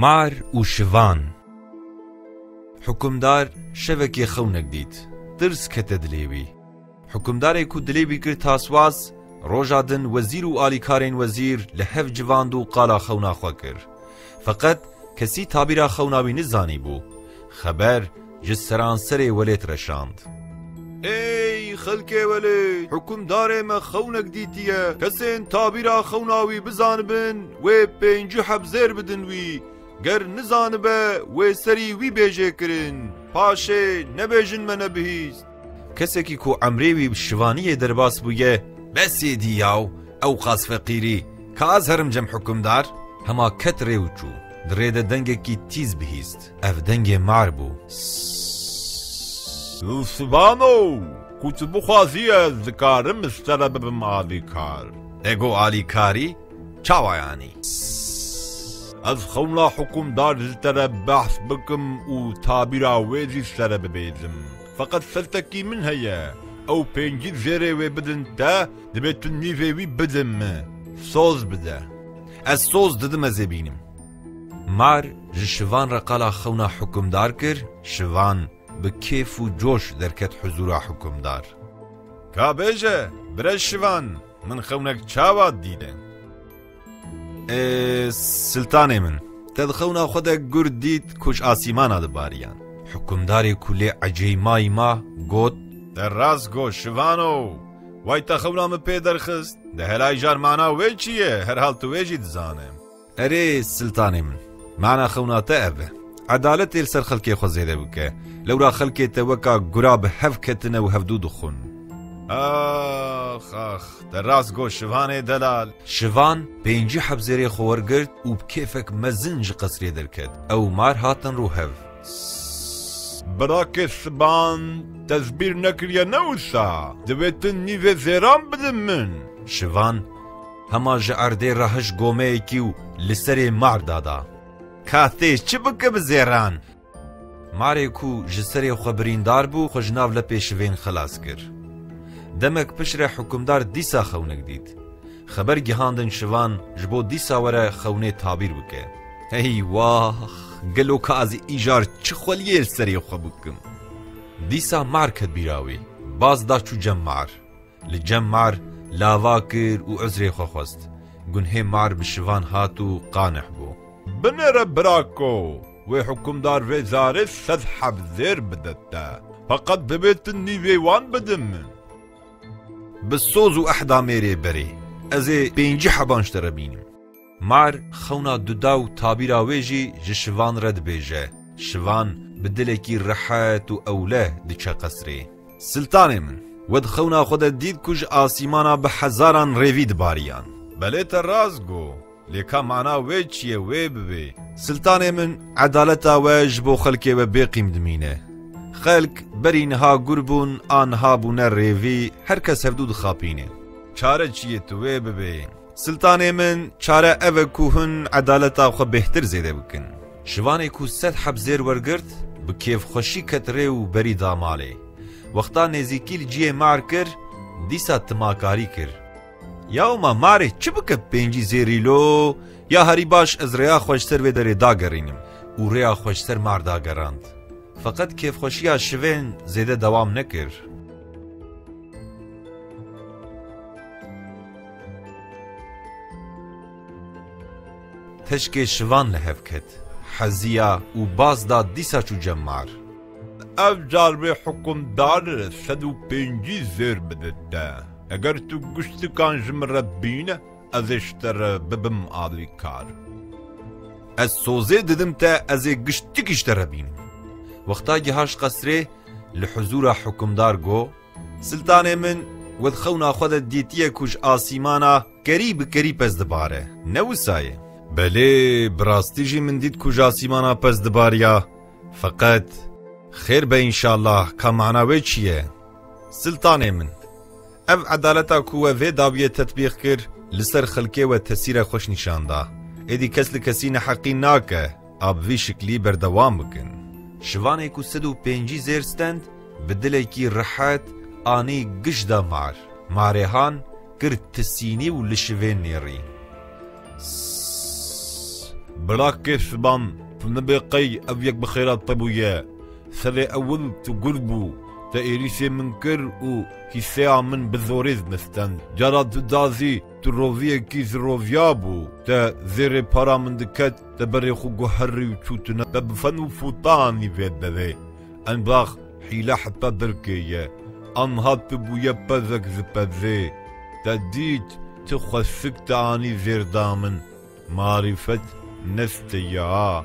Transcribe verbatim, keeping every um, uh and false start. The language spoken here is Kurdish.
Mar û Şivan. Hukimdar şevekê xewnek dît. Tirs kete dilê wî. Hukimdarê ku dilê wî kir taswaz, roja din wezîr û alîkarên wezîr li hev civand û qala xewna xwe kir. Feqet kesî tabîra xewna wî nizanîbû. Xeber ji seranserê welêt reşand. Ey xelkê welêt, hukimdarê me xewnek dîtiye. Kesên tabîra xewna wî bizanibin, wê pêncî heb zêr bidin wî. Ger nizanibe, wê serî wî bê jêkirin. Paşê nebêjin me nebihîst. Kesekî ku emrê wî bi şivaniyê derbas bûye, besê dî yaw, ew qas feqîrî, ka ez herim cem hukimdar? Hema ket rê û çû. Di rê de dengekî tîz bihîst. Ev dengê mar bû. Sibano, ku tu bixwazî ez dikarim ji te re bibim alîkar. Ego alîkarî? Çawa yanî? Ez xewna hukimdar ji te re behs bikim û tabîra wê jî ji te re bibêjim. Feqet şertekî min heye, ew pêncî zêrê wê bidin te, divê tu nîvê wî bidin min. Soz bide. Ez soz didim, ez ê bînim. Mar ji Şivan re qala xewna hukimdar kir, Şivan bi kêf û coş derket huzûra hukimdar. Ka bêje, birêz Şivan, min xewnek çawa dîne? Ê, siltanê min, te di xewna xwe de gur dît ku ji asîmana dibariyan. Hukimdarê ku lê ecêymayî ma, got, Te rast got, Şivano, way te xewna min pê derxist. De hela îcar mana wê çi ye? Herhal tu wê jî dizane. Erê, siltanê min, mana xewna te ev e. Edaletê li ser xelkê xwe zêde bike. Lewra xelkê te weka gura bi hev ketine û hevdû dixwin. Ax, ax, te rast got Şivanê delal. Şivan pêncî heb zêrê xwe wergirt û bi kêfek mezin ji qesrê derket. Ew mar hatin rû hev. Birakê Siban, te ji bîr nekiriye ne wisa? Divê tu nîvê zêran bidin min. Şivan hema ji erdê re hişt gomeyekî û li serê mar dada. Ka tê çi bike bi zêran? Marê ku ji serê xwe birîndar bû, xwe ji nav lepê şivên xilas kir. Demek piştre hukimdar dîsa xewnek dît. Xeber gihandin Şivan ji bo dîsa were xewnê tabîr bike. Hey wax, gelo ka ez îcar çi xweliyê li serê xwe bikim? Dîsa mar ket bîra wî. Baz da çû cem mar. Li cem mar lava kir û uzrê xwe xwest. Gunhê mar bi Şivan hat û qanih bû. Binêre birako, wê hukimdar vê zarê sed heb zêr bide te. Feqet divê tu nîvê wan bidin min. Bi soz û ehda mêrê berê. Ez ê pêncî heban ji te re bînim. Mar xewna duda û tabîra wê jî ji Şivan re dibêje. Şivan bi dilekî rehet û ewle diçe qesrê. Siltanê min, we di xewna xwe de dît ku ji asîmana bi hezaran rêvî dibariyan. Belê te rast got. Lê ka mana wê çi ye, wê bibê? Siltanê min, edaleta we ji bo xelkê we bêqîm dimîne. Xelk berî niha gur bûn, a niha bûne rêvî, her kes hevdû dixapîne. Çare çi ye, tu wê bibê? Siltanê min, çare ev e ku hûn edaleta xwe bêhtir zêde bikin. Şivanê ku sed heb zêr wergirt, bi kêfxweşî ket rê û berî da malê. Wexta nêzîkî li cihê mar kir, dîsa timakarî kir. Ya ma marê çi bike pêncî zêrî lo? Ya herî baş ez rêya xwe ji ser vê derê dagerînim û rêya xwe ji ser mar dagerand. Feqet kêfxweşiya şivên zêde dewam nekir. Teşkê şivan li hev ket. Heziya û baz da dîsa çû cem mar. Ev car vê hukimdar sed û pêncî zêr bide te. Eger tu giştikan ji min re bîne, ez ê ji te re bibim alîkar. Ez sozê didim te, ez ê giştikî ji te re bînim. Wexta gihaşt qesrê, li huzûra hukimdar got, Siltanê min, we di xewna xwe de dîtiye ku ji asîmana kerî bi kerî pez dibare. Ne wisa ye? Belê, bi rastî jî min dît ku ji asîmana pez dibariya. Feqet, xêr be înşallah, ka mana wê çi ye? Siltanê min, ev edaleta ku we vê dawiyê tetbîq kir, li ser xelkê we tesîre xweş nîşan da. Êdî kes li kesî neheqî nake, a bi vî şiklî berdewam bikin. Şivanê ku sed û pêncî zêr stend, bi dilekî rehet anî giş da mar. Marê han kir tisînî û li şivên nêrî. Sss. Birakê Siban, tu nibê qey ev yek bi xêra te bûye. Serê ewil tu gur bû, te êrîşê min kir û hîseya min bi zorê nistend. Cara tu da zî tu roviyekî ji roviya bû. Te zêrê para min diket, te berê xwe guherî û çûtine te bi fen û fûta anî vê derê. Enbax hîle heta derkê ye. Anha tu bûye pezek ji pezê. Te dît, tu xweşik te anî zêrda min. Marîfet neste ya.